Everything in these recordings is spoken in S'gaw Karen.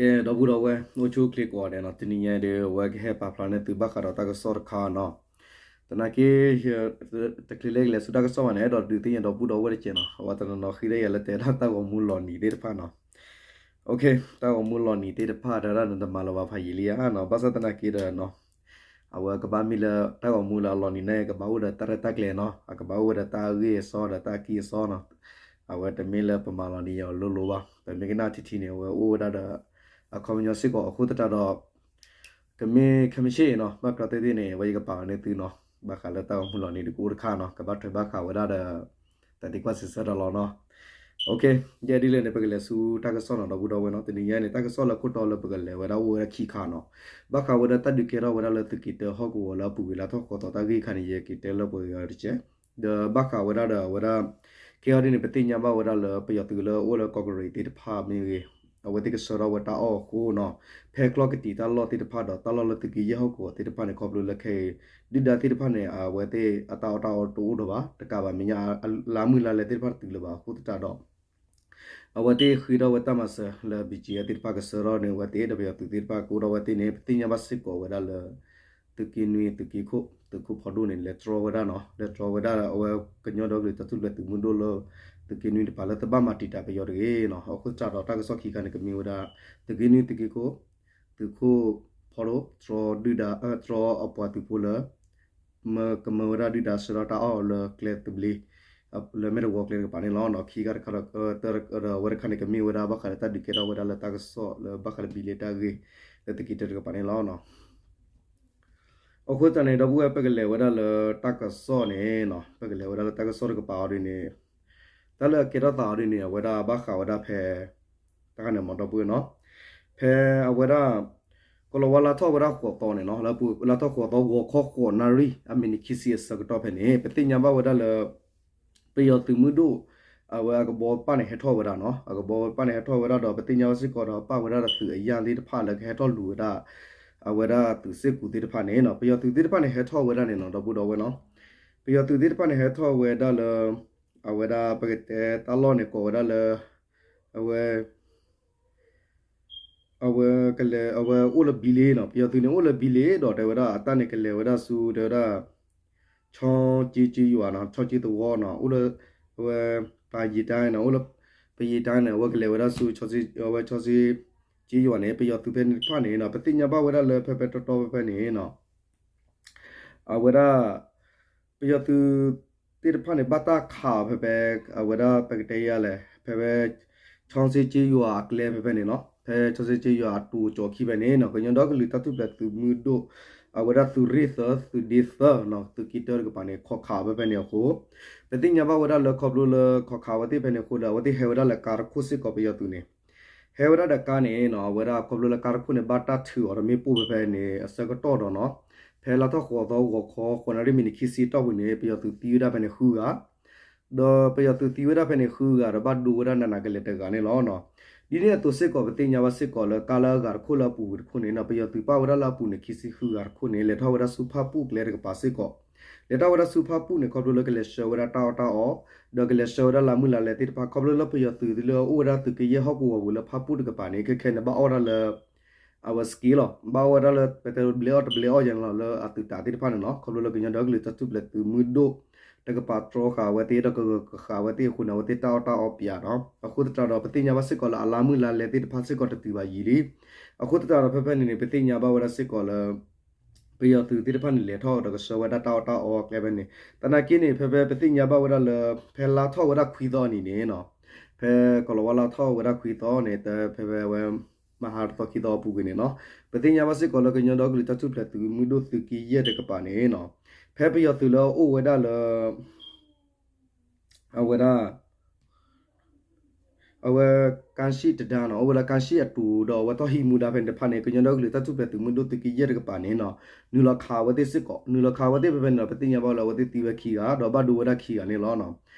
ကဲ ဒီပုၢ်ဒီဝဲၢ် အိၣ်ဆူၣ်အိၣ်ချ့ကိးဂၤဒဲးနီၤ, တနံၤညါဒီး အဝဲကဟဲပာ်ဖျါန့ၢ်သုဘၣ်ဃးဒီးတၢ်ကစီၣ်တခါနီၤ. သနာ်က့ တချုးလၢကလဲၤဆူတၢ်ကစီၣ်ဘၣ်န့ၣ် အဲၣ်ဒိးဒုးသ့ၣ်ညါဒီပုၢ်ဒီဝဲၢ်တကဲးနီၤ, အဝဲတနီၤနီၤဃ့ဒၣ်ယၤလၢတဲဒၣ်တၢ်ဂီၤမူလီၤနံၤသ့ၣ်တဖၣ်နီၤ. တၢ်ဂီၤမူလီၤနံၤသ့ၣ်တဖၣ် တဲဒၣ်နတမၤလၢၤဘၣ်ဖးယံာ်လံဧါနီၤ, ဘၣ်ဆၣ်သနာ်က့ဒီးနီၤ အဝဲကဘၣ်မ့ၢ်လၢတၢ်ဂီၤမူလၢအလီၤနံၤန့ၣ် ကဘၣ်အိၣ်ဒီးတၢ်ရဲၣ်တၢ်ကျဲၤနီၤ, အကဘၣ်အိၣ်ဝဲဒီးတၢ်ဂ့ၢ်အစီဒီးတၢ်ကံၢ်အစီနီၤ. အဝဲတမ့ၢ်လၢပမၤလီၤနံၤယၤလိၤလိၤဘၣ်, ပမ့ၢ်ကနၣ်ထံထံန့ၣ် အဝဲအိၣ်ဝဲဒၣ်ဒီး အခီပညီစ့ၢ်ကီး အဃိသတးဒီး ကမ့ၢ်ခဲမုၢ်ဆ့ၣ်နီၤ ဘၣ်ကျီသ့ၣ်သ့ၣ်န့ၣ် အဝဲယကပာ်လီၤန့ၢ်သုနီၤ, ဘၣ်ဃးလၢတၢ်ဂီၤမူလီၤနံၤတကအိၣ်တခါနီၤ, ကဘၣ်ထွဲဘၣ်ဃးဝဲဒၣ်ဒီး တၢ်သံကွၢ်စံးဆၢတၢ်လီၤနီၤ. ယဲဒ်လဲၣ်န့ၣ် ပကလဲၤဆူတၢ်ကစီၣ်နီၤ ဒီပုၢ်ဒီဝဲၢ်နီၤ, တနံၤညါန့ၣ် တၢ်ကစီၣ်လၢခိၣ်တီလၢပကလဲၤဝဲဒၣ်အိၣ်ဝဲဒၣ်ခံခါနီၤ, ဘၣ်ဃးဝဲဒၣ်တၢ်ဒုးကဲထီၣ်ဝဲဒၣ်လၢသုးက့တၢဟီၣ်ကဝီၤလၢအပူၤကွံာ်လၢထီၣ်ဃီၤသီတၢ်ဂ့ၢ်ခါန့ၣ် ယကတဲလၢပှဲၤဂၤတကဲး, ဒီးဘၣ်ဃးဝဲဒၣ်ဒီးအဝဲဒၣ် ခဲအံၤဒ်န့ၣ် ပသ့ၣ်ညါဘၣ်ဝဲဒၣ်လၢပယီၤသုးလၢအိၣ်လၢကီၢ်ကရ့းသ့ၣ်တဖၣ်မ့ၢ်ဂ့ၤ, အဝဲသ့ၣ်ကဆှၢထီၣ်ဝဲတၢ်အီၣ်အဃိနီၤ, ဖဲကျီၢ်ကတံာ်တၢ်လီၢ်သ့ၣ်တဖၣ်ဒီးတၢ်လီၢ်လၢသုးက့ယဲၢ်ဟီၣ်ကဝီၤသ့ၣ်တဖၣ်န့ၣ် ခီဖျိလၢခဲအံၤ ဒုၣ်ဒါသ့ၣ်တဖၣ်န့ၣ် အဝဲသ့ၣ်အတၢ်အီၣ်တၢ်အီတအိၣ်ဒီးဘၣ်, တကးဘၣ်မဲာ်ညါ လါမုၢ်လါလဲသ့ၣ်တဖၣ်တတုၤလၢၤဘၣ်အဃိသတးဒီး အဝဲသ့ၣ်ဃ့ထီၣ်ဝဲတၢ်မၤစၢၤလၢ ဘံၣ်ကၠံအါ သ့ၣ်တဖၣ်ကဆှၢထီၣ်န့ၢ်အဝဲသ့ၣ် ဒီးပယီၤသုးသ့ၣ်တဖၣ်ကအိၣ်ထီၣ်ဝဲသ့ၣ်န့ၣ် ပသ့ၣ်ညါဘၣ်စ့ၢ်ကီးဝဲဒၣ်လၢ သုးက့နွံ သုးက့ခိၣ် သုးခိၣ်ဖီဒိၣ်န့ၣ် လဲၤတြီဝဲဒၣ်နီၤ, လဲၤတြီဝဲဒၣ်အဝဲကညီဒီကလုာ်တၢ်ထူၣ်ဖျဲးသုးမုၢ်ဒိၣ်လၢ သုးက့နွံတပၤလၢတဘၣ်မၤတံာ်တာ်ပယီၤတဂ့ၤနီၤ, အဃိသတးဒီးတၢ်ကစီၣ်ခံခါန့ၣ် ကမ့ၢ်ဝဲဒၣ် သုးက့နွံ သုးက့ခိၣ် သုးခိၣ်ဖီဒိၣ် တြီဒုၣ်ဒါ တြီအပှၤသုးဖိလၢ မၢကမၢဝဲဒၣ်ဒုၣ်ဒါဆှၢထီၣ်တၢ်အီၣ်လၢကျဲသဘျ့ လၢမဲၢ်တဝီကျဲတကပၤန့ၣ်လီၤ. ခံခါတခါဒီး ဒီးအဝဲတခါန့ၣ် ကမ့ၢ်ဝဲဒၣ်ဘၣ်ဃးလၢတၢ်ဒုးကဲထီၣ်ဝဲဒၣ်လၢတၢ်ကစီၣ်လၢဘၣ်ဃးလၢဘံလ့တၢ်ဂ့ၢ် လၢသုးက့တၢတကပၤန့ၣ်လီၤ. အဃိသတးန့ၣ် ဒီပုၢ်ဝဲၢ် ပကလဲၤဝဲဒၣ်လၢတၢ်ကစီၣ်န့ၣ်နီၤ, ပကလဲၤဝဲဒၣ်လၢတၢ်ကစီၣ်တကပၤအီၤဒ်န့ၣ် တၢ်လၢအကဲထီၣ်သးအီၤဒ်န့ၣ် အဝဲဒၣ်ဘၣ်ဃးဝဲဒၣ်ဖဲ တၢ်ခါန့ၣ်မ့ၢ်ဒီပုၢ်ဝဲၢ်နီၤ, ဖဲအဝဲဒၣ် ကီၤလၤဝါလါထီၣ်ဝဲဒၣ်ဃိးသီန့ၣ်နီၤ, လၢပူၤလါထီၣ်ဃိးသီ ဂီၤခီဃိးနၣ်ရံၣ် အမံးနံးခံဆံအဆၢကတီၢ်ဖဲန့ၣ် ပသ့ၣ်ညါဘၣ်ဝဲဒၣ်လၢ ပယီၤသုးမုၢ်ဒိၣ် အဝဲအကဘီပၢ်န့ၣ်ဟဲထီၣ်ဝဲဒၣ်နီၤ, အကဘီပၢ်န့ၣ်ဟဲထီၣ်ဝဲဒၣ်ဒီး ပသ့ၣ်ညါဘၣ်စ့ၢ်ကီးဒီး ပၣ်ဝဲဒၣ်ဒီးသုးအယၢ်သ့ၣ်တဖၣ်လၢကဟဲထီၣ်လူၤဝဲဒၣ် အဝဲဒၣ်သုးစ့ၢ်ကီးသ့ၣ်တဖၣ်န့ၣ်နီၤ, ပယီၤသုးသ့ၣ်တဖၣ်န့ၣ် ဟဲထီၣ်ဝဲဒၣ်န့ၣ်နီၤ ဒီပုၢ်ဒီဝဲၢ်နီၤ, ပယီၤသုးသ့ၣ်တဖၣ်န့ၣ် ဟဲထီၣ်ဝဲဒၣ်လၢ အဝဲဒၣ်ပကတဲတၢ်လီၢ်န့ၣ် ကိးဝဲဒၣ်လၢ အဝဲ အဝဲကလဲၤ အဝဲအိၣ်လၢဘံလ့နီၤ, ပယီၤသုးန့ၣ်အိၣ်လၢဘံလ့ဒီး တဲဝဲဒၣ်အတၢ်န့ၣ်ကလဲၤဝဲဒၣ်ဆူ တဲဝဲဒၣ် ဆီက့က့ယွၤနီၤ, ဆီက့သဝီနီၤ, အိၣ်လၢ အဝဲ ပယံၤတၢ်နီၤ, အိၣ်လၢ ပယံၤတၢ်န့ၣ် အဝဲကလဲၤဝဲဒၣ်ဆူ အဝဲဆီက့က့ယွၤန့ၣ် ပယီၤသုးဖဲန့ၣ်တဖၣ်န့ၣ်နီၤ, ပသ့ၣ်ညါဘၣ်ဝဲဒၣ်လၢဖဲဖဲတီတီဖဲဖဲန့ၣ်နီၤ အဝဲဒၣ် ပယီၤသုးသ့ၣ်တဖၣ်န့ၣ် ဘၣ်တၢ်ခးအီၤဖဲဖဲ အဝဲဒၣ်ပကတဲယၤလဲၣ် ဖဲဖဲ ဆီစ့က့ယွၤအကျဲဖဲဖဲန့ၣ်နီၤ, ဖဲဆီစ့က့ယွၤအတိၤကၠီခံဖဲန့ၣ်နီၤ, ကညီဒီကလုာ်တၢ်ထူၣ်ဖျဲးသုးမုၢ်ဒိၣ် အဝဲဒၣ်သုးရ့ၣ်သၢ သုးဒ့သၢနီၤ, သုးက့တၢတကပၤန့ၣ် ခိးခးအီၤဖဲဖဲန့ၣ်အဃိ ပသ့ၣ်ညါဘၣ်ဝဲဒၣ်လၢခီဖျိလၢခိးခးအဝဲသ့ၣ်ဖဲန့ၣ်အဃိဒီး အဝဲသ့ၣ်ဟဲဝဲဒၣ်လၢကါတခိၣ်စ့ၢ်ကီး ပယီၤသုးန့ၣ် ဟဲဝဲဒၣ်ဒီးကါန့ၣ်နီၤ, အဝဲဒၣ်ခီဖျိလၢကါတခိၣ်န့ၣ် ဘၣ်တၢ်ထုးအီၤဒီးမ့ၣ်ပိၢ်ဖဲဖဲန့ၣ် အဆၢကတီၢ်ဒီးနီၤ, ဖဲလါထီၣ်ဃိးသီ ဂီၤခီ ဃိးနၣ်ရံၣ် မံးနံးခံဆံတီၢ်ပူၤန့ၣ် ပယီၤသုးသံဝဲဒၣ်ဖဲန့ၣ်ဃုဂၤ ဒီးပယီၤသုးသံဝဲဒၣ်ဖဲန့ၣ်ဃုဂၤဒီး ဘၣ်ဒိဝဲဒၣ်နးနးကလဲာ်တဂၤန့ၣ်လီၤ. ဒ်န့ၣ်အသိးစ့ၢ်ကီး ပသ့ၣ်ညါဘၣ်စ့ၢ်ကီးလၢကါလၢအဂၤတခိၣ်လၢအပူၤဝံၤတခိၣ်န့ၣ်နီၤ, ပယီၤသုးပၣ်ဝဲဒၣ်လၢအပူၤန့ၣ် ခံဆံဃုဂၤတခိၣ်န့ၣ် လဲၤထီၣ်ဝဲဒၣ်ဆူဖၣ်ပူၣ်ကျဲတကပၤစ့ၢ်ကီး, လဲၤထီၣ်ဝဲဒၣ်ဆူဖၣ်ပူၣ်န့ၣ် ခီဖျိလၢကလဲၤဆှၢဝဲဒၣ်တၢ်အီၣ်တၢ်အီ ဒီးကလဲၤဆှၢဝဲဒၣ်လါမုၢ်လါလဲသ့ၣ်တဖၣ် ခီဖျိလၢပယီၤသုးလၢအအိၣ်ဝဲဒၣ်သုးက့ယဲၢ်ဟီၣ်ကဝီၤပူၤလၢဖၣ်ပူၣ်တကပၤန့ၣ် ခဲခဲန့ၣ် ဘၣ်အီၣ်ဝဲဒၣ်လၢ အဝဲစက့လီၤ, ဘၣ်အီၣ်ဝဲဒၣ်လၢ ပတဲတဘျဲအီၣ်တဘျဲအီၣ်ယဲၢ်န့ၣ်လီၤ, လၢအသုးတးသ့ၣ်တဖၣ်န့ၣ်နီၤ, ခီဖျိလၢကညီဒီကလုာ်တၢ်ထူၣ်ဖျဲးသုးမုၢ်ဒိၣ် တကပၤတြီဃာ်အဝဲသ့ၣ် ဒီးကဂၢၢ်ကဃာ်အဝဲသ့ၣ်အဃိန့ၣ် အဝဲသ့ၣ်တၢ်အီၣ်တၢ်အီပျးနီၤ, အဃိသတးဒီး ပသ့ၣ်ညါဘၣ်စ့ၢ်ကီးလၢအလါမုၢ်လါလဲသ့ၣ်တဖၣ်စ့ၢ်ကီးတတုၤဘၣ်ယံာ်လံ, အဃိသတးဒီး ဖဲဖဲန့ၣ်န့ၣ် ပသ့ၣ်ညါဘၣ်ဝဲဒၣ်စ့ၢ်ကီးလၢ ပယီၤသုးသ့ၣ်တဖၣ်န့ၣ် လဲၤထီၣ်ဒီးကဆှၢဝဲဒၣ်တၢ်အီၣ်တၢ်အီအကျဲဖဲန့ၣ်, သနာ်က့န့ၣ် ဖဲဖဲပသ့ၣ်ညါဘၣ်ဝဲဒၣ်လၢ ဖဲလါထီၣ်ဝဲဒၣ်ခွံသီအနံၤန့ၣ်နီၤ, ဖဲကီၤလၤဝါလါထီၣ်ဝဲဒၣ်ခွံသီန့ၣ် တဖဲဖဲဝဲ မဟါတသီခံသီအပူၤကွံာ်န့ၣ်နီၤ, ပသ့ၣ်ညါဘၣ်စ့ၢ်ကီးလၢကညီဒီကလုာ်တၢ်ထူၣ်ဖျဲးသုးမုၢ်ဒိၣ်သုးက့ယဲၢ်တကပၤန့ၣ်နီၤ, ဖဲပယီၤသုးလၢအအိၣ်ဝဲဒၣ်လၢ အဝဲဒၣ် အဝဲ ကၣ်ၡံၣ်တဒါနီၤ, အိၣ်ဝဲလၢကၣ်ၡံၣ်အတူးဒီးအဝဲထီၣ်ဟံးမူဒါဖဲန့ၣ်တဖၣ်န့ၣ် ကညီဒီကလုာ်တၢ်ထူၣ်ဖျဲးသုးမုၢ်ဒိၣ်သုးက့ယဲၢ်တကပၤန့ၣ်နီၤ, နုာ်လီၤခးဝဲသ့ၣ်စ့ၢ်ကီး, နုာ်လီၤခးဝဲသ့ၣ်ဖဲဖဲန့ၣ်ဒီး ပသ့ၣ်ညါဘၣ်လၢအဝဲသ့ၣ်သံဝဲခံဂၤ ဒီးဘၣ်ဒိဝဲဒၣ်ခံဂၤန့ၣ်လီၤ.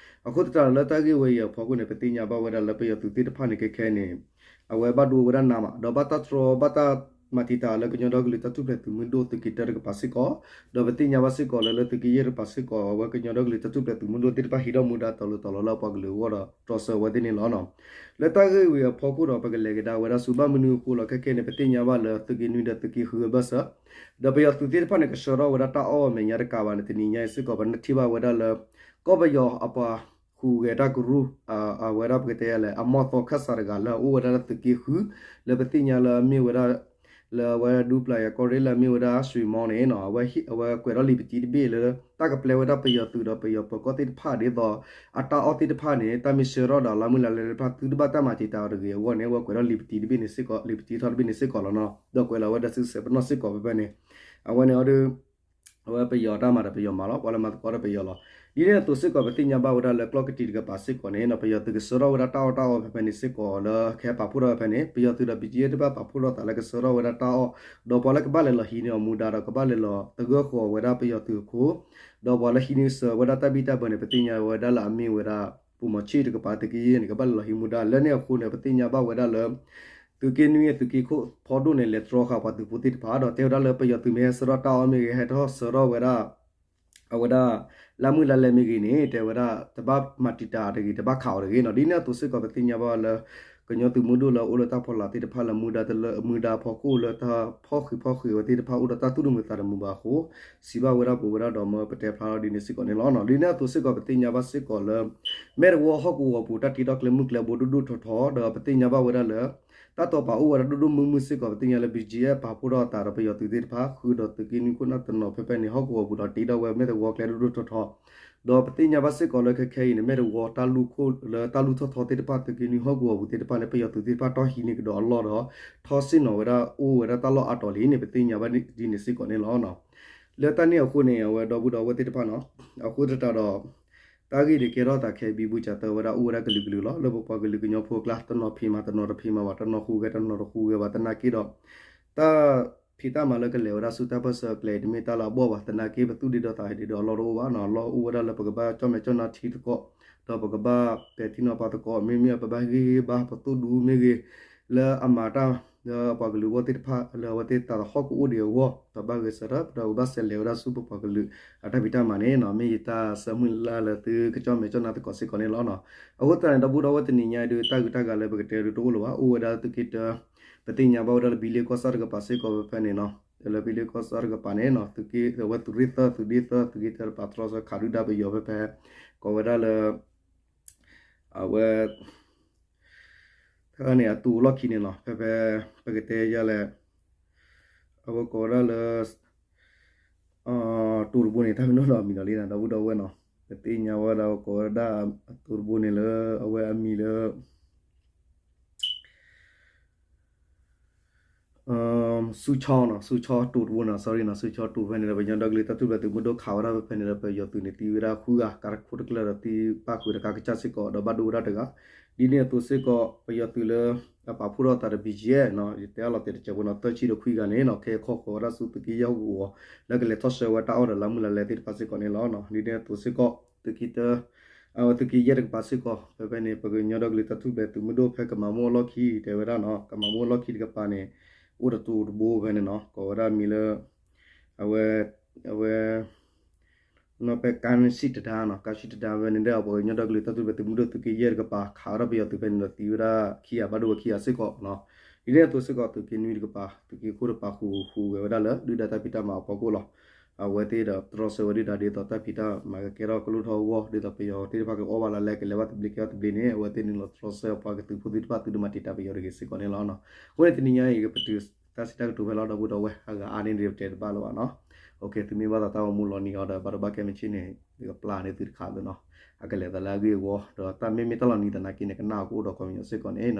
အဃိသတးဒီးလၢတၢ်ဂ့ၢ်ဝဲအံၤအဖီခိၣ်န့ၣ် ပသ့ၣ်ညါဘၣ်ဝဲဒၣ်လၢပယီၤသုးသ့ၣ်တဖၣ်န့ၣ် ခဲခဲန့ၣ် အဝဲဘၣ်ဒိဝဲဒၣ်နးမး ဒီးဘၣ်တၢ်တြီ ဘၣ်တၢ် မၤတံာ်တာ်လၢကညီဒီကလုာ်တၢ်ထူၣ်ဖျဲးသုးမုၢ်ဒိၣ်သုးက့တၢတကပၤစ့ၢ်ကီး, ဒီးပသ့ၣ်ညါဘၣ်စ့ၢ်ကီးလၢ လၢသုးက့ယဲၢ်တကပၤစ့ၢ်ကီး အဝဲကညီဒီကလုာ်တၢ်ထူၣ်ဖျဲးသုးမုၢ်ဒိၣ်သ့ၣ်တဖၣ်ဟံးထီၣ်မူဒါတီၤလၢတီၤလီၤလၢအပှၤကလုာ်အဂီၢ်ဒီး တြီဆၢဝဲသ့ၣ်န့ၣ်လီၤ. လၢတၢ်ဂ့ၢ်ဝံၤအဖီခိၣ်ဒီး ပကလဲၤကဒါဝဲဒၣ်ဆူဘၣ်မနုၤအဃိလီၤ. ခဲခဲန့ၣ် ပသ့ၣ်ညါဘၣ်လၢသုးက့နွံဒီးသုးက့ဃုအဘၢၣ်စၢၤ ဒီးပယီၤသုးသ့ၣ်တဖၣ်န့ၣ် ကဆှၢထီၣ်ဝဲဒၣ်တၢ်အီၣ်အမဲာ်ညါတကးဘၣ်န့ၣ် တနံၤညါအံၤစ့ၢ်ကီး ပနၢ်ထံၣ်ဘၣ်ဝဲဒၣ်လၢ ကီၢ်ပယီၤအပှၤဟူးဂဲၤတၢ်ကရူၢ် အဝဲဒၣ်ပကတဲယၤလဲၣ် အမီၢ်သီခၢၣ်စးတဂၤလၢအအိၣ်ဝဲဒၣ်လၢသုးက့ဃု လၢပသ့ၣ်ညါလၢအမ့ၢ်ဝဲဒၣ် လၢအဝဲဒူပျၤယၤကီၢ်ရ့ၣ်လၢအမ့ၢ်ဝဲဒၣ် ရွှေမောင်း န့ၣ်နီၤ အဝဲကွဲးထီၣ်လံာ်ပတံတဘ့ၣ်လၢ တၢ်ကပျဲဝဲဒၣ်ပယီၤသုးဒီးပယီၤပၢၤကီၢ်သ့ၣ်တဖၣ်ဒ်သိး အတၢ်အီၣ်သ့ၣ်တဖၣ်န့ၣ် တၢ်မ့ၢ်ဆှၢထီၣ်ဒီးလါမုၢ်လါလဲတဖၣ် သုတဘၣ်တၢ်မၤတံာ်တာ်အီၤတဂ့ၤအဂီၢ်န့ၣ် အဝဲကွဲးထီၣ်လံာ်ပတံတဘ့ၣ်န့ၣ်စ့ၢ်ကီး လံာ်ပတံထီတဘ့ၣ်န့ၣ်စ့ၢ်ကီးလီၤနီၤ ဒီးကွဲးလီၤဝဲဒၣ်ဆူစဲးပနီၣ်စ့ၢ်ကီးဖဲဖဲန့ၣ် အဝဲန့ၣ်အီၤဒီး အဝဲပယီၤတၢ်မၤဒီးပယီၤမၤလီၤ ပှၤလၢမၤသကိးဒီးပယီၤလီၤ. ဒ်န့ၣ်အသိးစ့ၢ်ကီး ပသ့ၣ်ညါဘၣ်ဝဲဒၣ်လၢကျီၢ်ကတံၤတကပၤစ့ၢ်ကီးန့ၣ်နီၤ ပယီၤသုးကဆှၢထီၣ်ဝဲဒၣ်တၢ်အီၣ်တၢ်အီဖဲဖဲန့ၣ်စ့ၢ်ကီးလၢ ခဲပာ်ဖှိၣ်ထီၣ်ဖဲဖဲန့ၣ် ပယီၤသုးဒီး ဘီကၠံယဲၢ် တဖၣ်ပာ်ဖှိၣ်ထီၣ်သးလၢကဆှၢထီၣ်ဝဲဒၣ်တၢ်အီၣ် ဒီးပှၤလၢကဘၣ်လဲၤလီၤဟံးန့ၢ်အီၤမူဒါဒီး ကဘၣ်လဲၤလီၤသဂၢၢ်ဃီၤဝဲဒၣ်ပယီၤသုးအခိၣ် ဒီးပှၤလၢဟံးန့ၢ်ဆှၢဝဲဒၣ်တၢ်ဘံၣ်တၢ်ဘၢန့ၣ် ပသ့ၣ်ညါဝဲဒၣ်လၢအမ့ၢ်ဝဲဒၣ် ပိာ်မီၤဆံၣ်တကပၤ သုးက့ယဲၢ်န့ၣ် ကဘၣ်လဲၤလီၤဟံးမူဒါ လၢန့ၣ်အဃိန့ၣ် ပသ့ၣ်ညါဘၣ်ဝဲဒၣ်လၢ သုးက့နွံ သုးက့ခိၣ်ဖီဒိၣ်န့ၣ် လဲၤတြီဃာ်ပှၤသုးဖိသ့ၣ်တဖၣ်ဒီး တဲဝဲဒၣ်လၢပယီၤသုးမ့ၢ်ဟဲဆှၢထီၣ်တၢ်အီၣ်မ့ၢ်ဂ့ၤ ဟဲထီၣ်ဆှၢထီၣ်ဝဲဒၣ် အဝဲဒၣ် လါမုၢ်လါလဲမ့ၢ်ဂ့ၤန့ၣ် တဲဝဲဒၣ် တဘၣ်မၤတံာ်တာ်အီၤတဂ့ၤ တဘၣ်ခးအီၤတဂ့ၤနီၤ ဒ်န့ၣ်အသိးစ့ၢ်ကီး ပသ့ၣ်ညါဘၣ်လၢ ကညီသုးမုၢ်ဒိၣ်လၢအအိၣ်လၢတၢ်ဖီလာ်သ့ၣ်တဖၣ်လၢမူဒါတလၢ မူဒါဖီခိၣ်လၢတၢ်ဖီၣ်ဃံးဖီၣ်ဃံးအဝဲသ့ၣ်တဖၣ်အိၣ်ဒီးတၢ်သူၣ်တမုာ်သးတမုာ်ဘၣ်အဃိ စံးဘၣ်ဝဲဒၣ်ပဝဲဒၣ်ဒီးမၢပတဲဖျါထီၣ်ဒ်န့ၣ်စ့ၢ်ကီးန့ၣ်လီၤ. ဒ်န့ၣ်အသိးစ့ၢ်ကီး ပသ့ၣ်ညါဘၣ်စ့ၢ်ကီးလၢ မဲၢ်တဝီဟီၣ်ကဝီၤပူၤတၢ်တ့ထီၣ်ကျဲမုၢ်ကျဲဘိဒိၣ်ဒိၣ်ထီထီ ဒီးပသ့ၣ်ညါဘၣ်ဝဲဒၣ်လၢ တၢ်တီပာ်အိၣ်ဝဲဒၣ်ဒိၣ်ဒိၣ်မုၢ်မုၢ်စ့ၢ်ကီး ပသ့ၣ်ညါလၢ ဘီကၠံယဲၢ် ပာ်ဖှိၣ်ထီၣ်အသးဒီးပယီၤသုးသ့ၣ်တဖၣ် ဃုာ်ဒီးသုးက့နွံခိၣ်နၢ်တနီၤဖဲဖဲန့ၣ် ဟီၣ်ကဝီၤပူၤဒီးတ့ထီၣ်ဝဲမဲၢ်တဝီကျဲဒိၣ်ဒိၣ်ထီထီ ဒီးပသ့ၣ်ညါဘၣ်စ့ၢ်ကီးလၢခဲခဲအံၤန့ၣ် မဲၢ်တဝီတၢ်လူၢ်ခိၣ်လၢတၢ်လူၢ်ထီၣ်ထီသ့ၣ်တဖၣ် သုးက့နွံဟီၣ်ကဝီၤပူၤသ့ၣ်တဖၣ်န့ၣ် ပယီၤသုးသ့ၣ်တဖၣ်တီၢ်ဟံးန့ၢ်ကဒီးအလီၢ်ဒီး ထီၣ်ဆ့ၣ်နီၤဝဲဒၣ်အိၣ်ဝဲဒၣ်တၢ်လီၢ်အါတီၤလံန့ၣ် ပသ့ၣ်ညါဘၣ်ဒ်န့ၣ်စ့ၢ်ကီးန့ၣ်လီၤ. လၢတၢ်န့ၣ်အဃိန့ၣ် အဝဲဒီပုၢ်ဒီဝဲၢ်သ့ၣ်တဖၣ်နီၤ အဃိသတးဒီး တၢ်ဂ့ၢ်န့ၣ်ကဲထီၣ်သးခဲအံၤ ဘံဘူစၢ်သၢဝဲဒၣ်အိၣ်ဝဲဒၣ်ကလုာ်ကလုာ်လီၤ. လၢပပှၤကလုာ်ကညီဖိအကျါ တနီၤဖံးမၤ တနီၤတဖံးမၤဘၣ် တနီၤဟူးဂဲၤ တနီၤတဟူးဂဲၤဘၣ် သနာ်က့ဒီး တၢ်ဖံးတၢ်မၤလၢကလဲၤဝဲဒၣ်ဆူတၢ်ပၢၢ်ဆၢအကျဲအံၤ တမ့ၢ်တၢ်လၢအဘီၣ်ဘၣ် သနာ်က့ပသူၣ်ဒ့ဒီသးဒ့ဒီအလီၢ်တအိၣ်ဘၣ်နီၤ အလီၢ်အိၣ်ဝဲဒၣ်လၢပကဘၣ်ကၠီၣ်မဲာ်ကၠီၣ်နါထံသကိး ဒီးပကဘၣ်ပဲာ်ထံနီၤဖးသကိး မ့မ့ၢ်ပဘၣ်ဟ့ၣ်ဂံၢ်ဟ့ၣ်ဘါပသိၣ်ဒူမ့ၢ်ဂ့ၤ လၢအမၤတၢ်လၢပှၤကလုာ်အဂီၢ်သ့ၣ်တဖၣ် လၢအဝဲသ့ၣ်တၢ်သဟီၣ်ကအိၣ်ဒံးအဂီၢ် ဒီးဘၣ်ဂဲၤဆၢထၢၣ် ဒီးကဘၣ်ဆဲးလဲၤဝဲဒၣ်ဆူပပှၤကလုာ်အတၢ်ဖံးတၢ်မၤန့ၣ်နီၤ မ့ၢ်ယတၢ်ဆၢမုၢ်လၢ်လၢသုကကၠီၣ်မဲာ်ကၠီၣ်နါသကိးစ့ၢ်ကီးန့ၣ်လီၤ. အဃိသတးန့ၣ် ဒီပုၢ်ဒီဝဲၢ် တနံၤညါအံၤဒုး တၢ်ဂုၤတၢ်ဂၤလၢပကတဲဒုးတအိၣ်လၢၤဘၣ် အိၣ်ဝဲဒၣ်သုးက့တၢ ပသ့ၣ်ညါဘၣ်ဝဲဒၣ်လၢဘံလ့ကီၢ်ဆၣ်တကပၤစ့ၢ်ကီးဖဲဖဲန့ၣ်နီၤ လၢဘံလ့ကီၢ်ဆၣ်တကပၤန့ၣ်နီၤ သုးက့ အဝဲသုးရ့ၣ်သၢ သုးဒ့သၢ သုးက့တၢတပၤတြီဆၢခးဒုၣ်ဒါပယီၤဖဲဖဲ ကိးဝဲဒၣ်လၢ အဝဲ တၢ်န့ၣ်အတူးလီၢ်ခံန့ၣ်လီၤ ဖဲဖဲ ပကတဲယၤလဲၣ် အဝဲကိးဝဲဒၣ်လၢ တူးတဘိန့ၣ် တၢ်မ့ၢ်နီၢ်ဒီးအမံၤဒီးလံနီၤ ဒီပုၢ်ဒီဝဲၢ်နီၤ ပသ့ၣ်ညါဝဲဒၣ် ကိးဝဲဒၣ်အတူးတဘိန့ၣ်လၢ အဝဲအမံၤလၢ ဆူၣ်ဆီနီၤ ဆူၣ်ဆီတူးတဘိနီၤ sorry နီၤ ဆူၣ်ဆီတူးဖဲန့ၣ်ဒီး ပညီဒီကလုာ်တၢ်ထူၣ်ဖျဲးသုးမုၢ်ဒိၣ်ခးဝဲဒၣ်ဖဲဖဲန့ၣ်ဒီး ပယီၤသုးန့ၣ်သံဝဲဒၣ်ဃုဂၤ ကါတခိၣ်တကျၢၢ်ဒီးသံပၣ်ဃုာ်ဒီးကါကစၢ်စ့ၢ်ကီး ဒီးဘၣ်ဒိဝဲဒၣ်တဂၤ ဒ်န့ၣ်အသိးစ့ၢ်ကီး ပယီၤသုးလၢ အပာ်ဖှိၣ်ထီၣ်သးဒီး ဘီကၠံယဲၢ်နီၤ ယတဲအလီၤတဲာ်တစဲးဖိနီၤ သၢဆံဒီးခွံဂၤန့ၣ်နီၤ ခဲအံၤခီဃီၤဝဲဒၣ်ဆူသုးက့ယဲၢ်ဟီၣ်ကဝီၤ လၢကလဲၤထီၣ်ဆှၢဝဲတၢ်အီၣ်ဒီးလါမုၢ်လါလဲသ့ၣ်တဖၣ်စ့ၢ်ကီးန့ၣ်လီၤ. ဒ်န့ၣ်အသိးစ့ၢ်ကီး သုးက့တၢ အဝဲသုးက့ယဲၢ်တကပၤစ့ၢ်ကီး ဖဲဖဲန့ၣ် ပကညီဒီကလုာ်တၢ်ထူၣ်ဖျဲးသုးမုၢ်ဒိၣ်ဖဲကမၤမိၢ်အလီၢ်ခံ တဲဝဲဒၣ်နီၤ ကမၤမိၢ်အလီၢ်ခံတကပၤန့ၣ် အိၣ်ဒီးတူးတဘိဖဲန့ၣ်နီၤ ကိးဝဲဒၣ်မံၤလၢ အဝဲ အဝဲ နီၢ်ပဲကါစံၣ်တဒါနီၤ ကါစံၣ်တဒါဝဲန့ၣ်ဒီး ပကညီဒီကလုာ်တၢ်ထူၣ်ဖျဲးသုးမုၢ်ဒိၣ်သုးက့ယဲၢ်တကပၤ ခးဝဲဒၣ်ပယီၤသုးဖဲန့ၣ်ဒီးသံဝဲဒၣ်ခံဂၤ ဘၣ်ဒိဝဲခံဂၤစ့ၢ်ကီးနီၤ ဒ်န့ၣ်အသိးစ့ၢ်ကီး သုးက့နွံတကပၤ သုးက့ခိၣ်တကပၤ ဟူးဟူးဂဲၤဝဲဒၣ်လၢ ဒုၣ်ဒါတၢ်ဖံးတၢ်မၤအဖီခိၣ်လီၤ. အဝဲသ့ၣ်ဒီးတြီဆၢဝဲဒုၣ်ဒါဒ်သိးတၢ်ဖံးတၢ်မၤကကဲထီၣ်ကလိၣ်ထီၣ်အဂီၢ် ဒ်သိးပယီၤသ့ၣ်တဖၣ်ကအီၣ်ဘၣ်လၢလဲ ကလဲၤဘၣ်သဘျ့ကဲထီၣ်သဘျ့န့ၣ် အဝဲသ့ၣ်န့ၣ်လီၤတြီဆၢပှၤကသုးဖိသ့ၣ်တဖၣ် သုတမၤတံာ်တာ်ပယီၤတဂ့ၤစ့ၢ်ကီးန့ၣ်လီၤ. အဃိန့ၣ်တနံၤညါအံၤ ပတုာ်တၢ်စံးတၢ်ကတိၤဖဲလီၤ ဒီပုၢ်ဒီဝဲၢ် အဂၤအါန့ၢ်ဒံးပတဲတဘၣ်လၢၤဘၣ်နီၤ သုမ့ၢ်ဘၣ်သးတၢ်ဂီၤမူလီၤနံၤအီၤဒီး ဘၣ်ဒိဘၣ်ကဲမ့ၢ်ဆ့ၣ်န့ၣ် ယကပျၢ်န့ၢ်သုတခါလၢနီၤ အကလဲၤသးလၢအဂ့ၢ်အဝီ ဒီးတၢ်မ့မ့ၢ်တၢ်လီၤနံၤသနာ်က့န့ၣ် ကနၣ်အီၤကအိၣ်ဒီးခီပညီစ့ၢ်ကီးန့ၣ်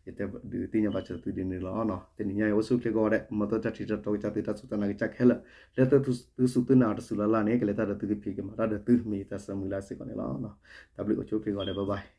ယတဲဒုးသ့ၣ်ညါဘၣ်စၢၤသုဒ်န့ၣ်လီၤ. တနံၤညါအံၤအိၣ်ဆူၣ်အိၣ်ချ့ကိးဂၤဒဲး မ်သုတၢ်ထံၣ်တၢ်တီကစၢ်သုတၢ်စူၢ်တၢ်နာ်ကစၢ်ခဲလၢာ် လၢသုသူၣ်သုနၢ်အီၤတစူၤလၢ်လၢ်န့ၣ် ကလဲၤတၢ်ဒီးသုကဖံးကမၤတၢ်ဒီးသု မ့ၢ်ယတၢ်ဆၢမုၢ်လၢ်စ့ၢ်ကီးန့ၣ်လီၤ. တၢ်ဘျုးအိၣ်ဆူၣ်အိၣ်ချ့ကိးဂၤဒဲး bye bye.